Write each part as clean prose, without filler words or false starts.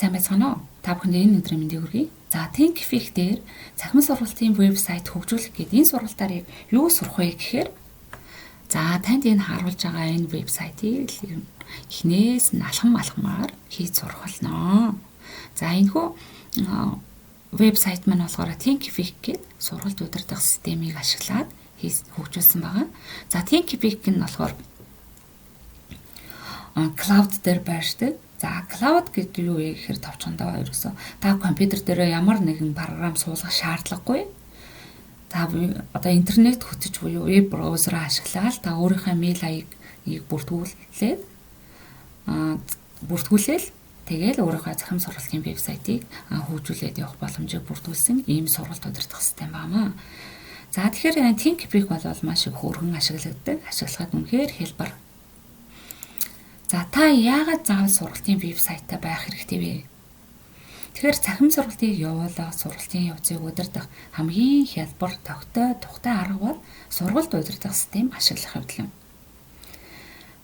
Сайн байцгаана уу? Та бүхэнд энэ өдрийн мэндийг хүргэе. За, Thinkific дээр цахим сургалтын вебсайт хөгжүүлэх гээд энэ сургалтаар яг юу сурах вэ гэхээр за танд энэ харуулж байгаа энэ вебсайтыг л эхнээс нь алхам алхмаар хийж сурах болно. За, энэхүү вебсайт маань болохоор Thinkific гээд сургалт удирдах системийг ашиглаад хөгжүүлсэн байгаа. За, Thinkific нь болохоор cloud дээр байршдаг. За, cloud гэдэг юу вэ гэхээр товчхондоо ерөөсөө та компьютер дээр ямар нэгэн програм суулгах шаардлагагүй. Та одоо интернет хөтөч буюу веб браузераа ашиглаад та өөрийнхөө мэйл хаягийг бүртгүүлээл тэгэл өөрийнхөө цахим сургалтын вебсайтыг хөгжүүлээд явах боломжийг бүрдүүлсэн ийм сургалт удирдах систем байна. За, тэгэхээр Thinkific бол маш их хөргөн ашиглагддаг. Ашиглахад үнэхээр хялбар. За, та яагаад заавал сургалтын вебсайттай байх хэрэгтэй вэ? Тэгэхээр цахим сургалтыг явуулах, сургалтын явцыг удирдах хамгийн хялбар, тогтой, тухтай арга бол сургалт удирдах систем ашиглах явдал юм.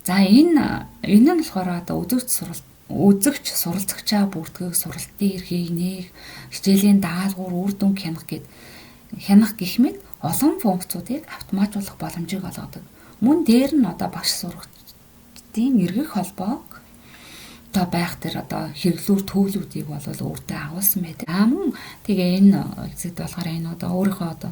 За, энэ нь болохоор одоо үзэгч суралцагчаа бүртгэх, сургалтын эрхийг нээх, хичээлийн даалгавар, үр дүнг хянах гэх мэт олон функцүүдийг автоматжуулах боломжийг олгодог. Мөн дээр нь одоо багш сургагч эргэх холбоог одоо байх тэр одоо хэрэглүүр төвлүүдийг бол өөртөө агуулсан байдаг. А мөн тэгээ энэ хэсэгт болохоор энэ одоо өөрийнхөө одоо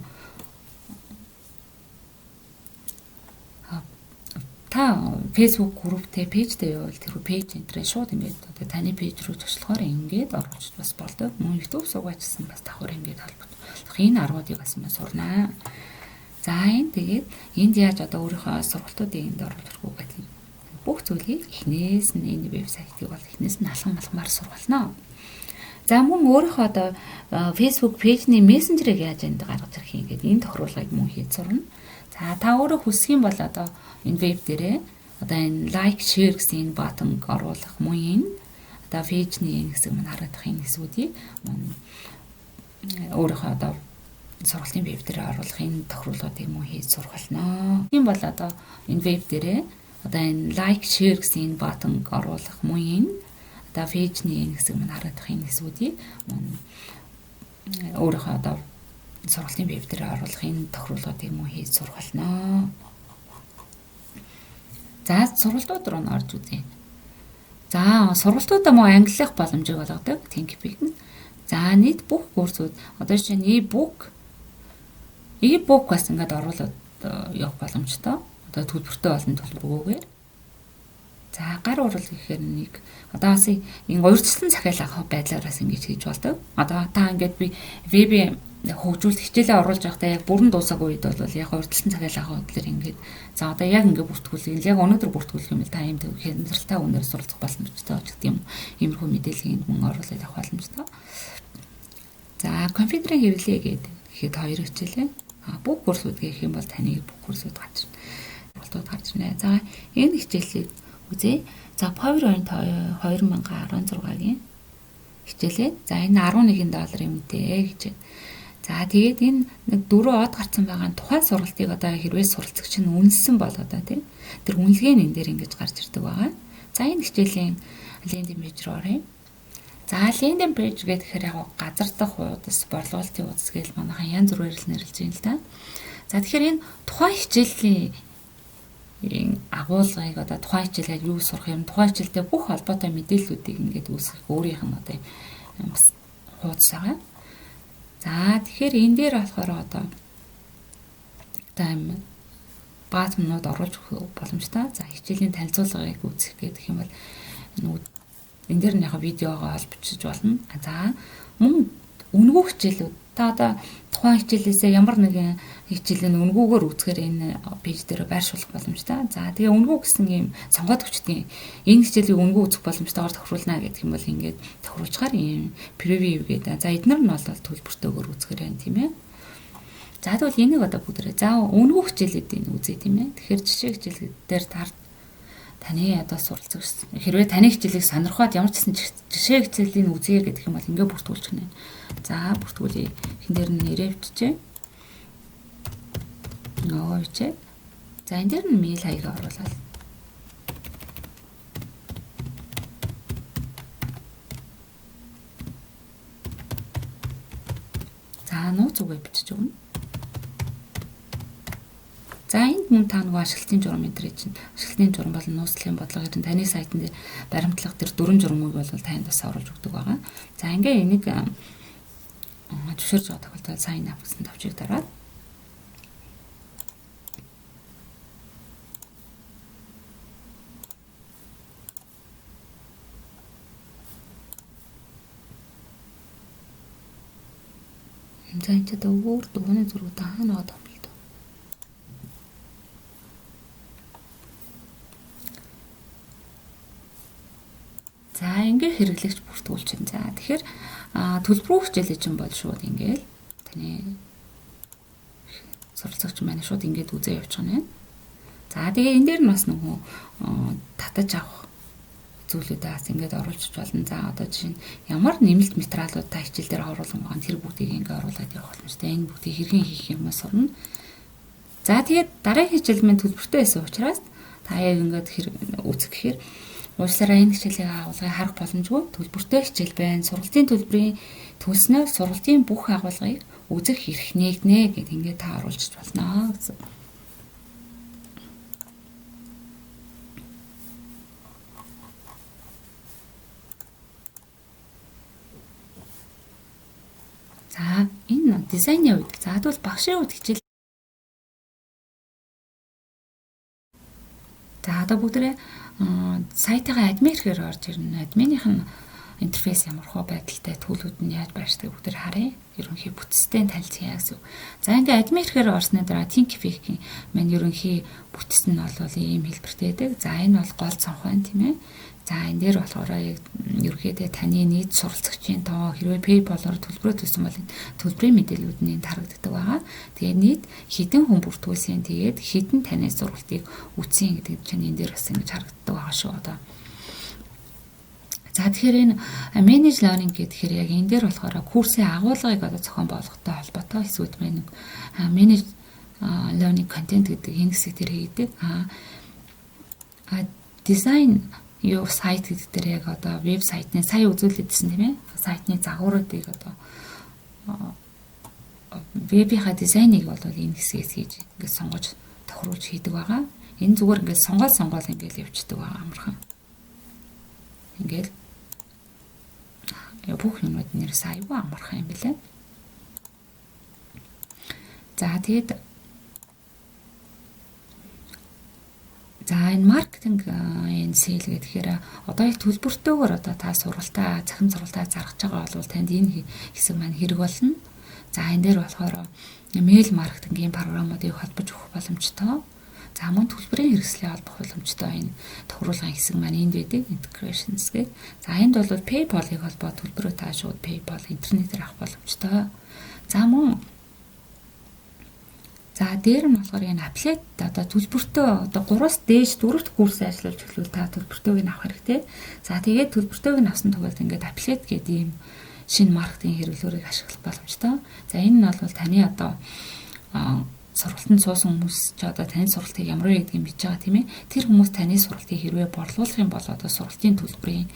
та Facebook групптэй пэйжтэй байвал тэр пэйж энтрээ шууд ингээд одоо таны пэйж рүү зочлохоор ингээд оруулж бас болдог. Мөн YouTube суугаачсан бас давхар ингээд холбогдох. Энэ аргуудыг бас мөн сурнаа. За, энэ тэгээд энд яаж одоо өөрийнхөө сургалтуудыг энд оруулах уу гэдэг бүх зүйлийг эхнээс нь энэ вебсайтыг бол эхнээс нь алхам алхмаар сургуулна. За, мөн өөрийнхөө одоо Facebook пэйжний мессенжерийг яаж энд гаргаж ирэх юм гэдэг энэ тохируулгыг мөн хийж сурна. За, та өөрөө хүсэх юм бол одоо энэ веб дээрээ одоо энэ like, share гэсэн энэ button оруулах мөн энэ одоо пэйжний энэ хэсэг мань харагдах энэ хэсгүүдийг мөн өөрийнхөө одоо сургалтын веб дээр оруулах энэ тохируулгуудыг мөн хийж сургуулна. Тийм бол одоо энэ веб дээрээ одоо энэ like, share гэсэн энэ button оруулах мөн энэ одоо пэйжний энэ хэсэг мань харагдах энэ хэсгүүдийг мөн өөрийнхөө одоо сургалтын веб дээр оруулах энэ тохируулгуудыг мөн хийж сургуулна. За, сургалтууд руу н орж үзье. За, сургалтуудаа мөн англиах боломжийг олгодог Thinkific нь. За, нийт бүх курсууд одоо жишээ нь e-book бас ингээд оруулаад явах боломжтой. Одоо төлбөртэй болон төлбөргүйгээр. За, гар урал гэхээр нэг одоо бас ингэ урьдчилан захиал авах байдлаар бас ингэж хийж болдог. Одоо та ингээд би вебийн хөгжүүлэлт хичээлээ оруулж байхдаа яг бүрэн дуусаагүй үед бол яг урьдчилан захиал авах байдлаар ингээд за одоо яг ингэ бүртгүүлэх, яг өнөөдөр бүртгүүлэх юм бол та ийм хямдралтай үнээр суралцах боломжтой ч гэдэг юм. Иймэрхүү мэдээллийг мөн оруулаад авах боломжтой. За, компьютерийн хэрэглээ гэдэг гэхэд хоёр хичээлээ. Бүх курсууд гэх юм бол таны бүх курсууд гарч ирнэ. Сургалтууд гарч ирнэ. За, энэ хичээлийг үзье. За, PowerPoint 2016-гийн хичээлээ. За, энэ $11 үнэтэй гэж. За, тэгээд энэ нэг 4 од гарцсан байгаа тухайн сургалтыг одоо хэрвээ суралцагч нь үнэлсэн бол одоо тийм тэр үнэлгээ нь энэ дээр ингэж гарч ирдэг байгаа. За, энэ хичээлийн landing page руу оръё. За, landing page гэхээр яг газар дахь хуудас, борлуулалтын хуудас гэж манайхан янз бүрээр л нэрлэж байна л да. За, тэгэхээр энэ тухайн хичээлийн агуулгыг одоо тухайн хичээлээр юу сурах юм, тухайн хичээлдээ бүх холбоотой мэдээллүүдийг ингээд үүсгэх өөрийнх нь одоо бас хуудас байгаа. За, тэгэхээр энэ дээр болохоор одоо тайм баатмнууд оруулж өгөх боломжтой. За, хичээлийн танилцуулгыг үзэх гэдэг юм бол энэ дээр нь яг видеогоо холбочж болно. За, мөн үнэгүй хичээлүүд та одоо тухайн хичээлээсээ ямар нэгэн хичээлийн үнэгүйгээр үзэхээр энэ пэйж дээр байршуулах боломжтой. За, тэгээ үнэгүй гэсэн юм сонгоод өгчдөг. Энэ хичээлийг үнэгүй үзэх боломжтойгоор тохируулна гэдэг юм бол ингээд тохируулчихаар ийм preview гэдэг. За, эднэр нь бол төлбөртэйгээр үзэхээр байна тийм ээ. За, тэгвэл энийг одоо бүгдээрээ за үнэгүй хичээлүүдийг үзье тийм ээ. Тэгэхээр жишээ хичээл дээр таны одоо суралцагч хэрвээ таны хичээлийг сонирхоод ямар ч гэсэн жишээ хичээлийг үзье гэдэг юм бол ингээ бүртгүүлчих нэ. За, бүртгүүлье. Хин дээр нь нэрээ биччихэ. Нөгөө бичээ. За, энэ дээр нь мэйл хаягаа оруулаад. За, нууц үгээ бичиж өгнө. За, энд мөн та нөгөө ашиглалтын журам энэ чинь ашиглалтын журам болон нууцлалын бодлого ер нь таны сайтн дээр баримтлах тэр дөрвөн журмыг бол танд бас оруулж өгдөг байгаа. За, ингээ энийг зөвшөөрж байгаа тохиолдолд sign up гэсэн товчийг дараад за энэ ч одоо өөр дууны зураг хаана байгаа юм бэл. За, ингээ хэрэглэгч бүртгүүлж байна. За, тэгэхээр төлбөрүү хичээлээ чинь бол шууд ингээл таны суралцагч маань шууд ингээд үзээ явуучих нь байна. За, тэгээ энэ дээр нь бас нөгөө татаж авах зүйлүүдээ бас ингээд оруулж болно. За, одоо жишээ нь ямар нэмэлт материалууд та хичээл дээр оруулан байгаа нь тэр бүгдийг ингээд оруулаад явах боломжтой. Энэ бүгдийг хэрхэн хийх юм сурна. За, тэгээд дараагийн хичээл минь төлбөртэй байсан учраас та яг ингээд үзэх гэхээр уучлаарай, энэ хичээлийн агуулгыг харах боломжгүй, төлбөртэй хичээл байна. Сургалтын төлбөрийн төлснөөр сургалтын бүх агуулгыг үзэх эрх нээгдэнэ гэд ингээд та оруулж болно гэсэн. За, энэ дизайны үед, за тэгвэл багшийн үед хичээл. За, одоо бүгдээрээ сайтынхаа админ гэхээр орж ирнэ. Админых нь интерфейс ямар хөө байдалтай, төлөвлүүд нь яаж байршдаг бүгдээр харъя. Ерөнхий бүтцтэй танилцъя гэсэн. За, ингээ админ гэхээр орсны дараа Thinkific-ийн маань ерөнхий бүтц нь бол ийм хэлбэртэй байдаг. За, энэ бол гол цонх байна, тийм ээ. За, энэ дээр болохоор яг ерөнхийдөө таны нийт суралцагчийн тоо, хэрвээ PayPal-оор төлбөрөө төлсөн бол төлбөрийн мэдээллүүд нь энд харагддаг байгаа. Тэгээд нийт хэдэн хүн бүртгүүлсэн, тэгээд хэдэн таны сургалтыг үзсэн гэдэг чинь энэ дээр бас ингэж харагддаг байгаа шүү одоо. За, тэгэхээр энэ manage learning гэхээр яг энэ дээр болохоор курсын агуулгыг одоо зохион байгуулалттай холбоотой хэсгүүд маань manage learning content гэдэг энэ хэсэг дээр хийгдэг. А design юу сайт гэдэг дээр яг одоо веб сайтны сая үзүүлээдсэн, тийм ээ. Сайтны загваруудыг, одоо вебийнхаа дизайныг бол энэ хэсгээс хийж ингээд сонгож тохируулж хийдэг байгаа. Энэ зүгээр ингээд сонгоол сонгоол ингээд явчихдаг байгаа, амархан. Ингээд бүх юмнууд нэрс аюу амархан юм билээ. За, тэгээд за, энэ маркетинг энэ sale гэхээр одоо яг төлбөртөөгөр одоо та сургалтаа, цахим сургалтаа заргаж байгаа бол танд энэ хэсэг маань хэрэг болно. За, энэ дээр болохоор мэйл маркетингийн програмуудыг холбож өгөх боломжтой. За, мөн төлбөрийн хэрэгслээ холбох боломжтой энэ тохируулгын хэсэг маань энд байдаг, integrations гэх. За, энд бол PayPal-ыг холбоо төлбөрөө та шууд PayPal интернетээр авах боломжтой. За, мөн за дээр нь болохоор энэ affiliate, одоо төлбөртөө одоо 3-аас дээш 4 дахь курс ажиллуулж эхлүүл та төлбөртөөг нь авах хэрэгтэй. За, тэгээд төлбөртөөг нь авсан тохиолдолд ингээд affiliate гэдэг ийм шинэ маркетинг хэрэглүүрийг ашиглах боломжтой. За, энэ нь бол таны одоо сургалтанд суусан хүмүүс ч одоо таны сургалтыг ямар вэ гэдгийг мэдж байгаа, тийм ээ. Тэр хүмүүс таны сургалтыг хэрвээ борлуулах юм бол одоо сургалтын төлбөрийн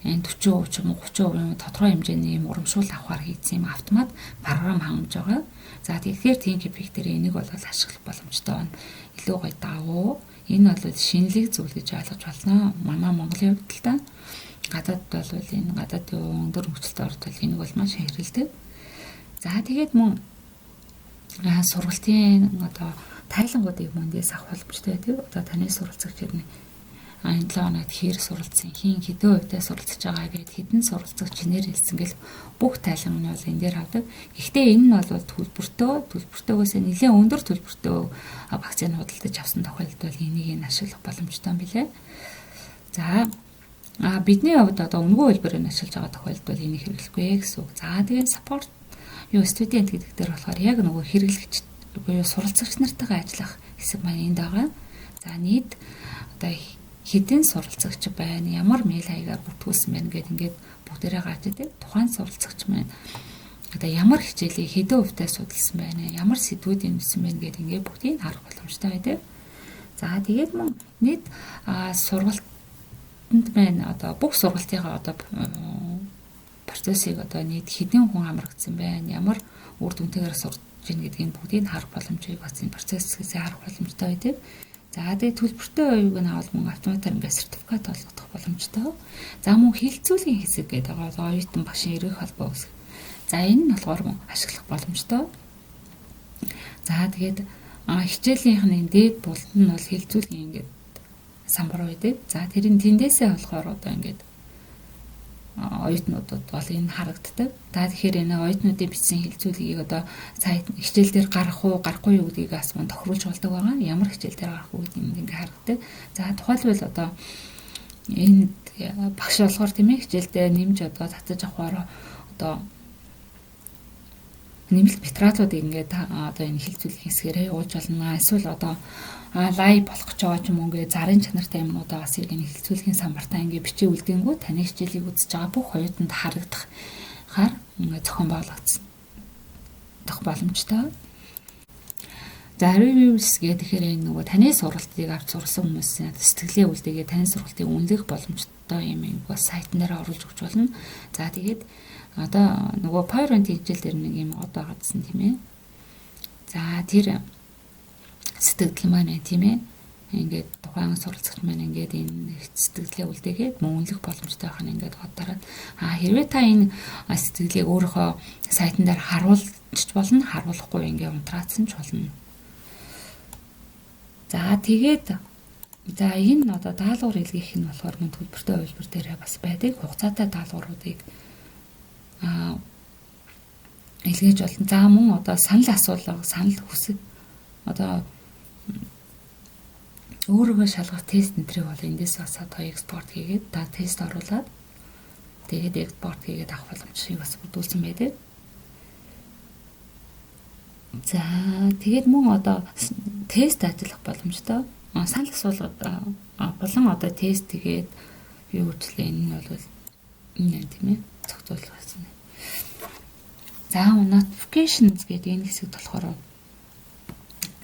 энэ 40% ч юм уу 30% тодорхой хэмжээний юм урамшуул авахар хийсэн юм автомат програм хангамж байгаа. За, тэгэхээр Thinkific дээр энийг бол ашиглах боломжтой байна. Илүү гоё давуу. Энэ бол шинэлэг зүйл гэж ойлгож байна. Манай Монголын хувьд л та гадаад бол энэ гадаад өндөр хөгжилтэй орд бол энийг бол маш хэрэглэдэг. За, тэгээд мөн сургалтын одоо тайлангуудыг мөн дэс авах боломжтой байдаг. Одоо таны суралцагч хэрнээ энэ 7 хоногт хэр суралцсан, хэн хэдэн хувьтай суралцж байгаа гээд хэдэн суралцагч чинээр хэлсэн гэл бүх тайлан нь бол энэ дээр авдаг. Гэхдээ энэ нь бол төлбөртөө, төлбөртөөгөөс нэлээд өндөр төлбөртөө вакцины худалдаж авсан тохиолдолд бол энийг нь ашиглах боломжтой юм билээ. За, бидний хувьд одоо үнэгүй хэлбэрээр ашиглаж байгаа тохиолдолд бол энийг хэрэглэхгүй гэсэн үг. За, тэгээд support юу student гэдэг дээр болохоор яг нөгөө хэрэглэгч буюу суралцагч нартайгаа ажиллах хэсэг маань энд байгаа. За, нийт одоо хэдэн суралцагч байна, ямар мэйл хаягаар бүртгүүлсэн байна гэдээ ингээд бүгдээрээ гарч идэг. Тухайн суралцагч маань одоо ямар хичээлийг хэдэн хувьтай судалсан байна, ямар сэдвүүдийг мэдсэн байна гэдээ ингээд бүгдийг харах боломжтой байдаг. За, тэгээд мөн нийт сургалтанд маань одоо бүх сургалтынхаа одоо Процессыг одоо нийт хэдэн хүн хамрагдсан байна, ямар үр дүнтэйгээр сурж гин гэдгийг бүгдийг харах боломжийг бас энэ процесс хэсгээ харах боломжтой байдаг. За, тэгээ төлбөртэй оюуг нь авал мөн автоматар ингээд сертификат олгох боломжтой. За, мөн хэлэлцүүлгийн хэсэг гэдэг байгаа. Оюутан багшийн эргэх холбоо үүсгэх. За, энэ нь болохоор мөн ашиглах боломжтой. За, тэгээд хичээлийнх нь дээд буланд нь бол хэлэлцүүлгийн ингээд самбар байдаг. За, тэр нь тэндээсээ болохоор одоо ингээд оюутнуудад бол энэ харагддаг. За, тэгэхээр энэ оюутнуудын бичсэн хэлэлцүүлгийг одоо сайт хичээл дээр гарах уу, гарахгүй юу гэдгийг бас мөн тохируулж болдог байгаа. Ямар хичээл дээр гарах уу гэдгийг ингээ харагддаг. За, тухайлбал одоо энэ багш болохоор, тийм ээ, хичээлдээ нэмж одоо татаж авахаар одоо нэмэлт материалуудыг ингээд одоо энэ хэлэлцүүлэх хэсгээрээ явуулж болно. Эсвэл одоо live болох гэж байгаа ч юм уу, ингээд зарын чанартай юмнуудаа бас яг энэ хэлэлцүүлгийн самбартаа ингээд бичээ үлдэнгүү таны хичээлийг үзэж байгаа бүх оюутанд харагдах хаар ингээд зохион байгуулагдсан дох боломжтой. За, reviews гэх тэгэхээр энэ нөгөө таны сургалтыг авч сурсан хүмүүсийн сэтгэлээ үлдээгээ таны сургалтыг үнэлэх боломжтой юм юм бас сайтн дээр оруулж өгч болно. За, тэгээд одоо нөгөө PowerPoint хичээл дээр нэг юм од байгаадсан, тийм ээ. За, тэр сэтгэгдэл маань, тийм ээ. Ингээд тухайн суралцагч маань ингээд энэ сэтгэлээ үлдээгээд мөн үнэлэх боломжтой байх нь ингээд од дараад, хэрвээ та энэ сэтгэлийг өөрийнхөө сайтн дээр харуулж болно, харуулахгүй ингээд унтраацсан ч болно. За, тэгээд за энэ одоо даалгавар илгээх нь болохоор мөн төлбөртэй хувилбар дээр бас байдаг. Хугацаатай даалгавруудыг илгээж болно. За, мөн одоо санал асуулга, санал хүсэг, одоо өөрийгөө шалгах тест энэ тэрийг бол эндээс бас одоо экспорт хийгээд, та тест оруулаад, тэгээд экспорт хийгээд авах боломжийг бас бүрдүүлсэн байдаг. За, тэгээд мөн одоо тест ажиллах боломжтой. Санал асуулга болон одоо тест тэгээд юу гэжлээ, энэ нь бол энэ, тийм ээ, зохицуулах гэсэн. За, notifications гэдэг энэ хэсэгт болохоор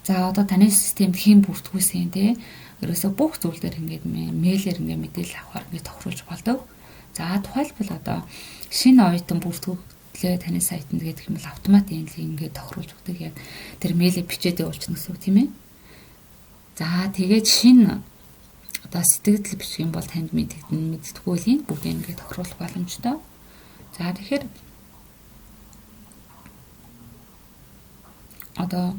за одоо таны системд хэн бүртгүүлсэн те, ерөөсө бүх зүйл дээр ингээд мэйлээр ингээд мэдээлэл авахар ингээд тохируулж болдог. За, тухайлбал одоо шинэ оюутан бүртгүүлээ таны сайтанд гэдэг юм бол автомат энэ ингээд тохируулж өгдөг. Яг тэр мэйлээ бичээд явуулчихна гэсэн үг, тийм ээ. За, тэгээд шинэ одоо сэтгэгдэл бичих юм бол танд мэдэгдэн, мэддэггүй бүгдийг ингээд тохируулах боломжтой. За, тэгэхээр одоо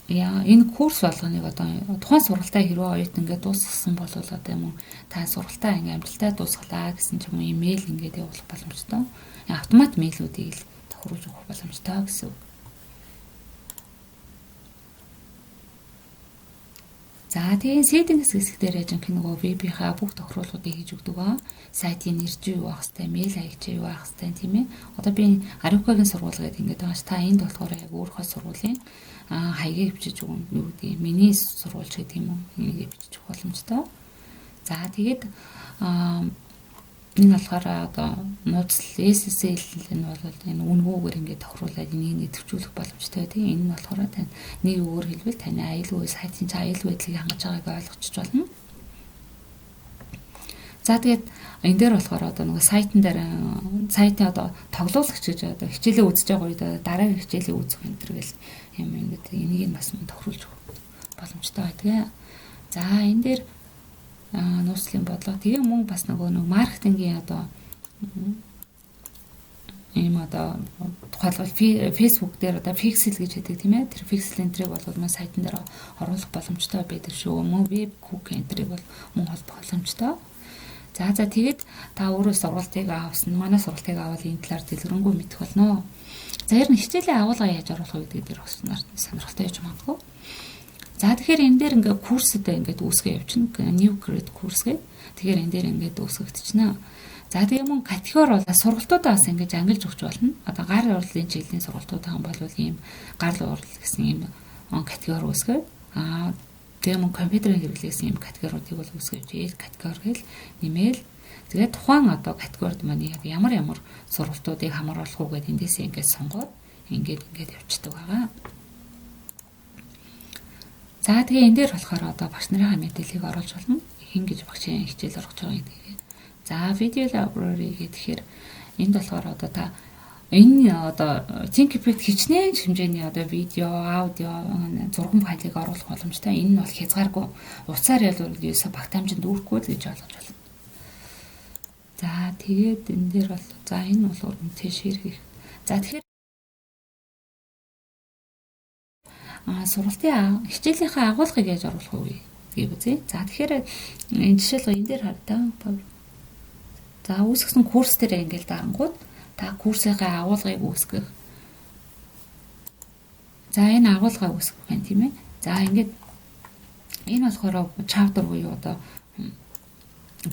яа энэ курс болгоныг одоо тухайн сургалтаа хэрвээ оюутан ингээд дуусгасан бол одоо юм та сургалтаа ингээд амжилттай дуусгалаа гэсэн ч юм уу имэйл ингээд явуулах боломжтой. Автомат мэйлүүдийг л тохируулж өгөх боломжтой гэсэн үг. За, тэгээ settings хэсэг дээр жинхэнэ нөгөө вебийнхаа бүх тохируулгуудыг хийж өгдөг ба. Сайтын нэр чинь юу байх хэвтэй, мэйл хаяг чинь юу байх хэвтэй, тийм ээ. Одоо би Ариукагийн сургууль гэдэг ингээд байгаа ш. Та энд болохоор яг өөрийнхөө сургуулийн хаягийг бичиж өгнө, юу гэдэг, миний сургууль ч гэдэг юм уу, энийг бичиж өгөх боломжтой. За, тэгээд энэ болохоор одоо нууцлал SSL энэ бол энэ үнгүүгээр ингээд тохируулаад энийг нэвтрүүлэх боломжтой байдаг. Энэ нь болохоор тань нэг өөр хэлбэл таны аюулгүй сайтын чинь аюулгүй байдлыг хангаж байгааг ойлгочих болно. За, тэгээд энэ дээр болохоор одоо нөгөө сайтн дээр сайтын одоо тоглуулагч гэж одоо хичээлээ үзэж байгаа үед дараагийн хичээлээ үзэх энэ төр гэл юм ингээд энийг нь бас мөн тохируулж өгөх боломжтой байдаг. За, энэ дээр нууцлын бодлого. Тэгээ мөн бас нөгөө нэг маркетингийн одоо ийм одоо тухайлбал Facebook дээр одоо pixel гэж хэлдэг, тийм ээ. Тэр pixel энтрийг бол мөн сайтн дээр оруулах боломжтой байдаг шүү. Мөн web cookie энтрийг бол мөн холбох боломжтой. За, тэгээд та өөрөө сургалтыг авсан. Манай сургалтыг авал энэ талаар дэлгэрэнгүй мэдэх болно. За, ер нь хичээлийн агуулга яаж оруулах вэ гэдэг дээр бас сонирхолтой яж магадгүй. За, тэгэхээр энэ дээр ингээ курсэдээ ингээд үүсгээ явуулчихна. New create course гэх. Тэгэхээр энэ дээр ингээд үүсгэгдчихнэ. За, тэгээ мөн категори бол сургалтуудаа бас ингэж ангилж өгч болно. Одоо гар урлалын чиглэлийн сургалтууд байгаа бол ийм гар урал гэсэн ийм категори үүсгээд, тэгээ мөн компьютерийн хэрэглээсэн ийм категориудыг бол үүсгэж eel категори гэл нэмээл, тэгээд тухайн одоо категорид маань яг ямар ямар сургалтуудыг хамааруулах уу гэдээ эндээсээ ингээд сонгоод ингээд ингээд явцдаг байгаа. За, тэгээ энэ дээр болохоор одоо багш нарын мэдээллийг оруулж болно. Хэн гэж багшийн хичээл оруулж байгаа гэдгийг. За, video library гэхээр Энд болохоор одоо та энэ одоо Thinkific хичнээн хэмжээний одоо видео, аудио, зурган файлыг оруулах боломжтой. Энэ нь бол хязгааргүй утсаар ялвал ерөөсө багтаамжинд үүрэхгүй л гэж ойлгож байна. За тэгээд энэ дээр бол за энэ бол үнэтэй share хийх. За тэгэхээр сургалтын хичээлийнхээ агуулгыг яаж оруулах вэ гэдгийг үзье. За тэгэхээр энэ жишээлбэл энэ дээр хар та. За үүсгэсэн курс дээр ингээл дарангууд та курсынхаа агуулгыг үүсгэх. За энэ агуулгаа үүсгэх байна тийм ээ. За ингээд энэ болохоор chapter буюу одоо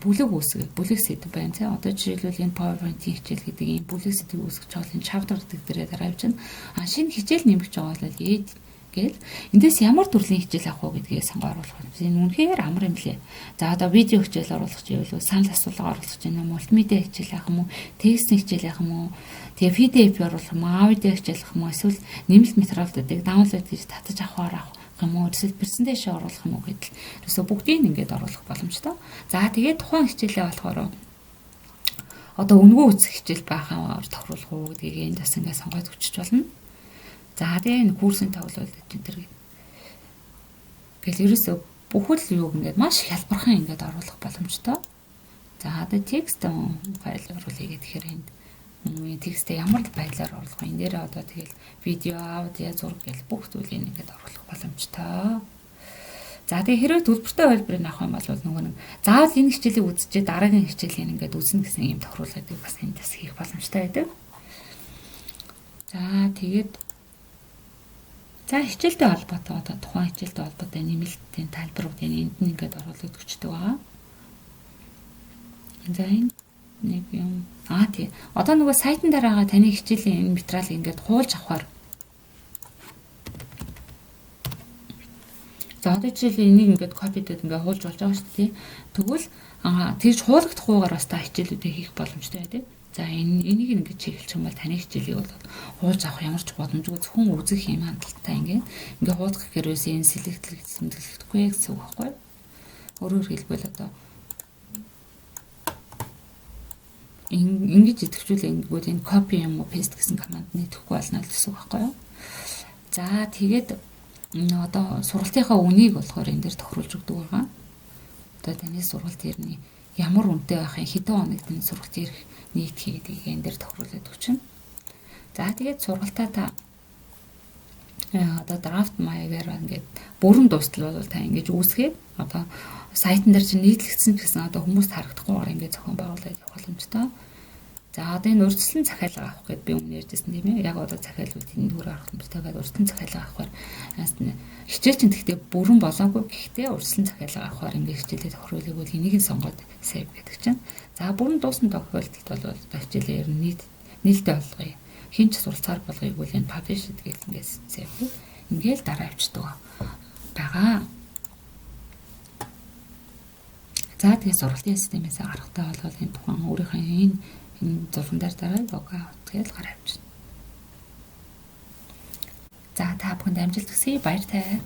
бүлэг үүсгэх, бүлэг сэдэв байна тийм. Одоо жишээлбэл энэ PowerPoint-ийн хичээл гэдэг ийм бүлэг сэдвийг үүсгэж байгаа энэ chapter гэдэг дээрээ дараа явж байна. А шинэ хичээл нэмэх байгаа бол add гээл эндээс ямар төрлийн хичээл авах уу гэдгийг сонгоо оруулах юм. Энэ үнэхээр амар юм лээ. За одоо видео хичээл оруулах гэвэл санал асуулга оруулах гэж байна, мультимедиа хичээл авах юм уу, текстийн хичээл авах юм уу, тэгээ PDF оруулах юм уу, аудио хичээл авах юм уу, эсвэл нэмэлт материалуудыг download хийж татаж авахар авах юм уу, эсвэл презентацийн оруулах юм уу гэдэл. Ерөөсө бүгдийг ингээд оруулах боломжтой. За тэгээд тухайн хичээлээ болохоор одоо үнэгүй үзэх хичээл байхаар тохируулах уу гэдгийг энд бас ингээд сонгоод өчөж болно. За тэгээ энэ курсын тоглолт энэ төр гэл ерөөсө бүхэл юуг ингээд маш хялбархан ингээд оруулах боломжтой. За одоо текст файл оруулъя гэхээр энд текстээ ямар байдлаар оруулах вэ? Энэ дээр одоо тэгэл видео, аудио, зураг гэл бүх зүйлийг ингээд оруулах боломжтой. За тэгээ хэрвээ төлбөртэй хувилбарыг авах юм бол нөгөө нэг заавал энэ хичээлийг үзчихээ дараагийн хичээлийг ингээд үзнэ гэсэн ийм тохируулгыг бас энд бас хийх боломжтой байдаг. За тэгээд за хичээлтэй холбоотой одоо тухайн хичээлтэй холбоотой нэмэлтийн талбаруудыг энд нь ингээд оруулаад өчтдөг байгаа. За энэ нэг юм тий. Одоо нөгөө сайтн дээр байгаа таны хичээлийн энэ материалыг ингээд хуулж авахар. За одоо жишээлбэл энийг ингээд копидод ингээд хуулж болж байгаа шүү дээ. Тэгвэл тэгж хуулагдахгүйгээр бас та хичээлүүдээ хийх боломжтой байдаг. За энийг ингээд чиглэх юм бол таны хичээлийг бол хуулж авах ямар ч боломжгүй зөвхөн үзэх юм хандлагатай ингээд хуулах гэхээр ерөөсөө энэ селектлэх тэмдэглэхгүй гэсэн үг байхгүй юу? Өөрөөр хэлбэл одоо ингэж идэвхжүүлээ ингэвэл энэ copy юм уу paste гэсэн команд нэтэхгүй болно л гэсэн үг байхгүй юу? За тэгээд одоо сургалтынхаа үнийг болохоор энэ дээр тохируулж өгдөг байгаа. Одоо таны сургалт ирнэ ямар үнэтэй байх юм, хэдэн хоног таны сургалт ирэх нийтхий гэдгийг энэ дээр тохируулаад өгчнө. За тэгээд сургалтаа та одоо драфт маягаар ингээд бүрэн дуустал бол та ингэж үүсгээд одоо сайтн дээр чинь нийтлэгдсэн ч гэсэн одоо хүмүүст харагдахгүйгээр ингээд зохион байгуулаад явах боломжтой. За одоо энэ урьдчилан захиалга авах гэд би өмнө ярьжсэн тийм ээ. Яг одоо захиалгууд энэ дүүрээр авах боломжтой гэдэг урьдчилан захиалга авахар хичээл чинь тэгтээ бүрэн болоогүй гэхдээ урьдчилан захиалга авахар ингээд хичээлээ тохируулах бол энийг нь сонгоод save гэдэг чинь. За бүрэн дуусан тохиолдолд бол одоо хичээлээ ер нь нийтдээ болгоё. Хин ч суралцаар болгоёг бол энэ publish гэдгийг ингээд save. Ингээл дараа авчдаг байгаа. За тэгээ сургалтын системээс гарахтаа бол энэ тухайн өөрийнхөө энэ зурган дээр дараа лог аут гэж гараа авчихна. За та бүхэнд амжилт хүсье. Баяртай.